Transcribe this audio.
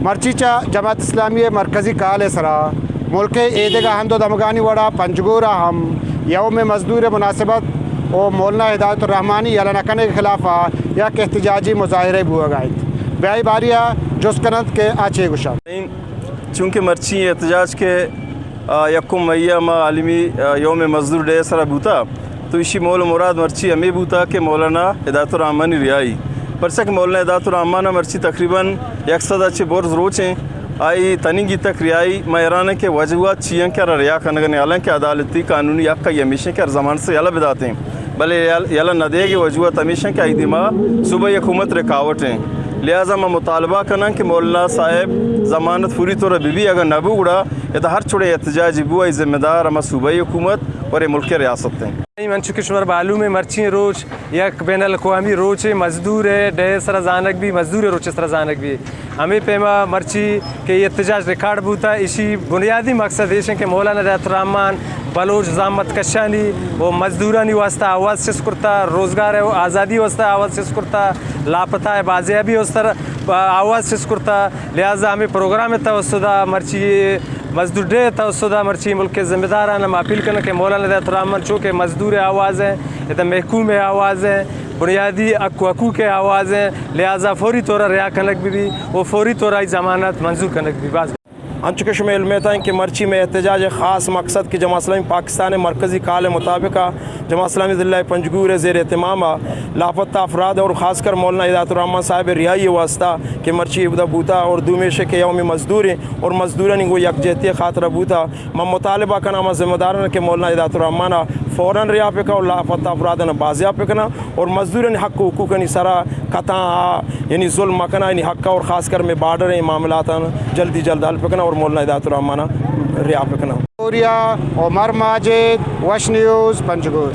مرچی چہ جماعت اسلامی ءِ مرکزی کال ءِ سرا ملک ءِ ایدگہ ہند ءُ دمگانی وڑا پنجگور ءَ ہم یوم مزدور ءِ مناسبت ءَ مولانا ہدایت الرحمانی یلہ نہ کنگ ءِ خلاف ءَ یک احتجاجی مظاہرہ بوہگ ءَ انت۔ بیائی باری ءَ جست کن انت کہ آ چے گوش انت۔ چونکہ مرچی احتجاج کہ، آ، یکم مئی ءَ ما عالمی، آ، یوم مزدور ڈے ءِ سرا بوتا، تو ایشی مول ءُ مراد مرچی ہمے بوتا کہ مولانا ہدایت الرحمانی رہائی۔ پرچا کہ مولانا ہدایت الرحمان ءَ مرچی تقریباً یک سد ءَ چہ برز روچ ایں آئی تنیگی تک رہائی۔ ما حیران ایں کہ وجوہات چی ایں کہ آرا رہا کنگ ءَ نہ ایں، حالانکہ عدالتی قانونی حق آئی ہمیش ایں کہ ہر زمانگ ءَ یلہ بدات ایں، بلے یل-، یلہ نہ دیگ ءِ وجوہات ہمیش ایں کہ آئی دیما صوبائی حکومت رکاوٹ ایں۔ لہذا ما مطالبہ کناں کہ مولانا صاحب ضمانت فوری طور ءَ بہ بی، اگاں نہ بو گڑا ادا ہر چوڑیں احتجاج بو، آئی ذمہ دار ہما صوبائی حکومت اور اے ملک ءِ ریاست ایں۔ انچو کہ شمارا معلوم ایں، مرچی روچ یک بین الاقوامی روچ مزدور ءِ ڈے ءِ سرا زانگ بی، مزدور ءِ روچ ءِ سرا زانگ بی۔ ہمے پیما مرچی کہ احتجاج ریکارڈ بوتا، ایشی بنیادی مقصد ایش ایں کہ مولانا ہدایت الرحمان بلوچ زحمت کشانی ءُ مزدورانی واسطہ آواز چست کرتا، روزگار ءِ ءُ آزادی واسطہ آواز چست کرتا، لاپتہ ءِ بازیابی واسطہ آواز چست کرتا۔ لہذا ہمے پروگرام ءِ توسط ءَ مرچی، مزدور ڈے ءِ توسط ءَ مرچی ملک ءِ ذمہ داراں ہم اپیل کناں کہ مولانا ہدایت الرحمان چو کہ مزدور ءِ آواز ایں، ادا محکوم ءِ آواز ایں، بنیادی حق ءُ حقوق ءِ آواز ایں، لہذا فوری طور ءَ رہا کنگ بہ بی ءُ فوری طور ءَ آئی ضمانت منظور کنگ بہ بی۔ باز انچو کہ شمئے علم ءَ ایں کہ مرچی مئے احتجاج ءِ خاص مقصد کہ جماعت اسلامی پاکستان ءِ مرکزی کال ءِ مطابق ءَ جماعت اسلامی ضلع پنجگور ءِ زیر اہتمام ءَ لاپتہ افراد اور خاص کر مولانا ہدایت الرحمان صاحب ءِ رہائی ءِ واسطہ کہ مرچی اودا بوتا اور دومیش کہ یوم مزدور ایں اور مزدورانی گوں یکجہتی ءِ خاطر ءَ بوتا، من مطالبہ کناں ہما ذمہ داراں کہ مولانا ہدایت الرحمان ءَ فوراً رہا بکن اور لاپتہ افراداں بازیاب بکناں اور مزدورانی حق ءُ حقوقانی سرا کتاں آ یعنی ظلم مکناں، یعنی حق ءَ اور خاص کر مئے بارڈر ءِ معاملاتاں جلدی جلد حل بکناں اور مولانا ہدایت الرحمان ءَ رہا بکناں۔ کوریا، عمر ماجد، وش نیوز، پنجگور۔